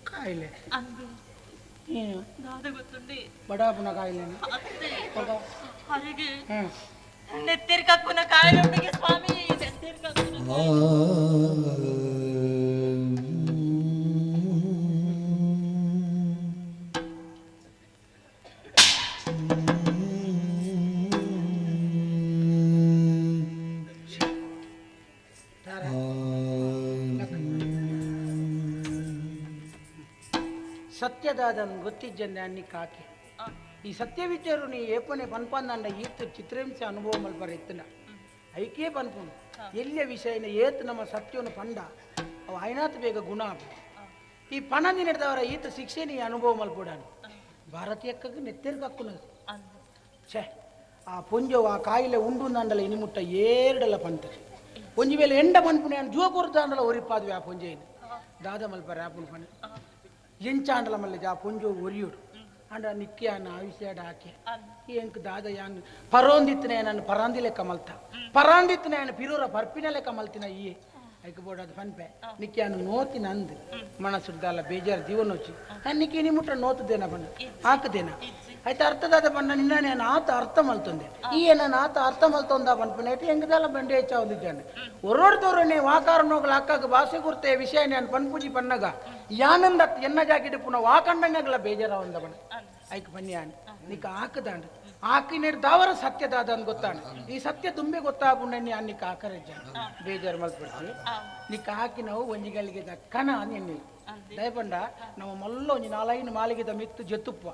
ಕಾಯಿಲೆ ಅಂದು ಏನು ದಾದ ಗೊತ್ತುಂಡೆ? ಬಡಾಪುನ ಕಾಯಿಲೆ. ಅತ್ತೆ, ಅರಿಗೆ ನೆತ್ತೆರ್ ಕಕ್ಕುನ ಕಾಯಿಲೆ ಉಂಡುಗೆ ಸ್ವಾಮಿ, ನೆತ್ತೆರ್ ಕಕ್ಕುನ. ಸತ್ಯದಾದನ್ ಗೊತ್ತಿಜ್ಜಂದೆ ಅನ್ನಿ ಕಾಕೆ. ಈ ಸತ್ಯ ವಿಚಾರ ನೀ ಏಪನೆ ಪನ್ಪಂದಂಡ ಈತ್ ಚಿತ್ರಹಿಂಸೆ ಅನುಭವ ಮಲ್ಪರ ಇತ್ತನ ಐಕೇ ಪನ್ಪುನು ಎಲ್ಲಿಯ ವಿಷಯನ ಏತ್ ನಮ್ಮ ಸತ್ಯವನ್ನು ಪಂಡ ಅವು ಆಯ್ನಾತ್ ಬೇಗ ಗುಣ ಆಪು. ಈ ಪಣಂದಿ ನಡೆದವರ ಈತ ಶಿಕ್ಷೆ ನೀ ಅನುಭವ ಮಲ್ಪುಡಾನು ಭಾರತೀಯಕ್ಕಗೆ ನೆತ್ತೆರ್ ಕಕ್ಕುನದು. ಛೇ, ಆ ಪೊಂಜೋ ಆ ಕಾಯಿಲೆ ಉಂಡು ಅಂಡಲ ಇನಿಮುಟ್ಟ ಏರ್ಡಲ ಪಂತಾರೆ. ಒಂಜಿ ವೇಳೆ ಎಂಡ ಪನ್ಪುನೆ ಜೂವ ಕೊರ್ದಾಂಡಲ ಒರಿಪಾದ್ವಿ ಆ ಪೊಂಜೆಯನ್ನು ದಾದ ಮಲ್ಪರೆ ಆಪುನು ಪಣ ಎಂಚಾಂಡಲ ಮಲ್ಲೆ ಆ ಪೊಂಜೋ ಒರಿಯೋಡು ಅಂಡ ನಿಕ್ಯಾನ ಆವಿಷ್ಯಾಡ ಹಾಕಿ ಎಂಕ್ ದಾದ ಯಾನ್ ಪರೋಂದಿತ್ತನೆ ನಾನು ಪರಾಂದಿ ಲೆಕ್ಕ ಮಲ್ತ ಪರಾಂದಿತ್ತನೆ ನಾನು ಪಿರೋರ ಪರ್ಪಿನ ಲೆಕ್ಕ ಮಲ್ತಿನ ಈ ಐಕ್ ಬೋಡ ಅದು ಪನ್ಪೆ ನಿಕ್ಯಾನ ನೋತಿನ ಅಂದ್ ಮನಸ್ಸುಡ್ದಾಲ ಬೇಜಾರು ಜೀವನೋಚಿ ನಿಕ್ಕಿ ನಿಮುಟ್ಟ ನೋತದೇನ ಬಣ್ಣ ಹಾಕದೇನ ಆಯ್ತು ಅರ್ಥದಾದ ಬಣ್ಣ ನಿನ್ನ ನಾನು ಆತ ಅರ್ಥ ಮಲ್ತೊಂದೆ ಈ ನಾನು ಆತ ಅರ್ಥ ಮಲ್ತೊಂದ ಪನ್ಪನೆ ಎಂಗದಾಲ ಬಂಡೆ ಹೆಚ್ಚ ಒಂದಿದ್ದಾನೆ ಒರೋಡ್ದೋರನೆ ವಾಕಾರನೋಗ್ಲ ಅಕ್ಕಾಗ ಭಾಷೆ ಗುರ್ತೆ ವಿಷಯ ನಾನು ಪನ್ಪುಜಿ ಪನ್ನಗ ಯಾನಂದ ಎನ್ನ ಜಾಕಿಡ್ ಪುನಃ ವಾಕಂಡಂಗಲ ಬೇಜಾರ ಒಂದ ಬಣ್ಣ ಐಕ್ ಬನ್ನಿ ಯಾನ್ ನಿಕ್ಕ ಹಾಕದಾಂಡ ಆಕಿನ ದಾವರ ಸತ್ಯದಾದ ಅಂದ್ ಗೊತ್ತಾಣ ಈ ಸತ್ಯ ತುಂಬೆ ಗೊತ್ತಾಗುಂಡ ನಿಕ್ಕ ಆಕರಜ್ಜ ಬೇಜಾರು ಮಲ್ಪಡ್ತಿ ನಿಕ್ಕ ಹಾಕಿ ನಾವು ಒಂಜಿಗಳಿಗೆ ಕಣ ಎಣ್ಣೆ ದಯಪಂಡ ನಮ್ಮ ಮಲ್ಲ ಒಂಜಿ ನಾಲೈನು ಮಾಲಿಗೆದ ಮಿತ್ತು ಜೆತ್ತುಪ್ಪ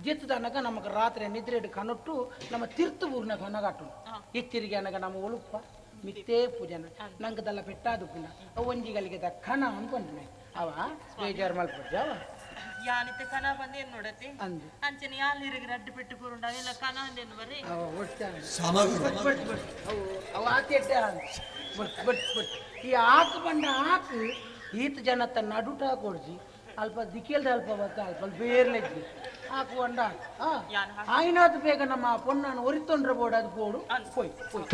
ಜೆತ್ತುದನಗ ನಮಕ್ ರಾತ್ರಿ ನಿದ್ರೆ ಕನೊಟ್ಟು ನಮ್ಮ ತಿರ್ತು ಊರಿನ ಕನಗಾಟು ಇತ್ತಿರಿಗೆ ಅನಗ ನಮ್ಮ ಒಳುಪ್ಪ ಮಿತ್ತೇ ಪೂಜನ ನಂಗದಲ್ಲ ಪೆಟ್ಟಾದು ಪುನ ಅವು ಒಂಜಿಗಳಿಗೆ ಕಣ ಅನ್ಕೊಂಡ್ರೆ ಅವ ಬೇಜಾರು ಮಲ್ಪಡ್ಜ ಅವ ಯಾನಿತ್ತೆ ಕನ ಬಂದೇನ್ ನೋಡತ್ತೆ ಅಂದು ಅಂಚನೆ ಯಾಲಿರಿಗೆ ರಡ್ಡು ಪೆಟ್ಟು ಕೂರುಂಡ ಅವೆಲ್ಲ ಕನ ಅಂದೇನು ಬರ್ರಿ ಅವ ಒಡ್ಚಾನೆ ಸಮಗ್ರ ಬಟ್ ಬಟ್ ಬಟ್ ಅವು ಅವು ಆತೆ ಬಟ್ ಬಟ್ ಬಟ್ ಈ ಆಕು ಬಂಡ ಆಕು ಈತ ಜನತ್ತ ನಡುಟ ಕೊಡ್ಜಿ ಅಲ್ಪ ದಿಕ್ಕೇಲ್ದ ಅಲ್ಪ ಬತ್ತ ಅಲ್ಪ ಬೇರ್ಲೆಜ್ಜಿ ಆಕು ಅಂಡ ಯಾನ್ ಆಯ್ನಾತ್ ಬೇಗ ನಮ್ಮ ಪೊಣ್ಣನ ಒರಿತೊಂಡ್ರ ಬೋಡು ಅದು ಬೋಡು ಪೋಯ್ ಪೋಯ್.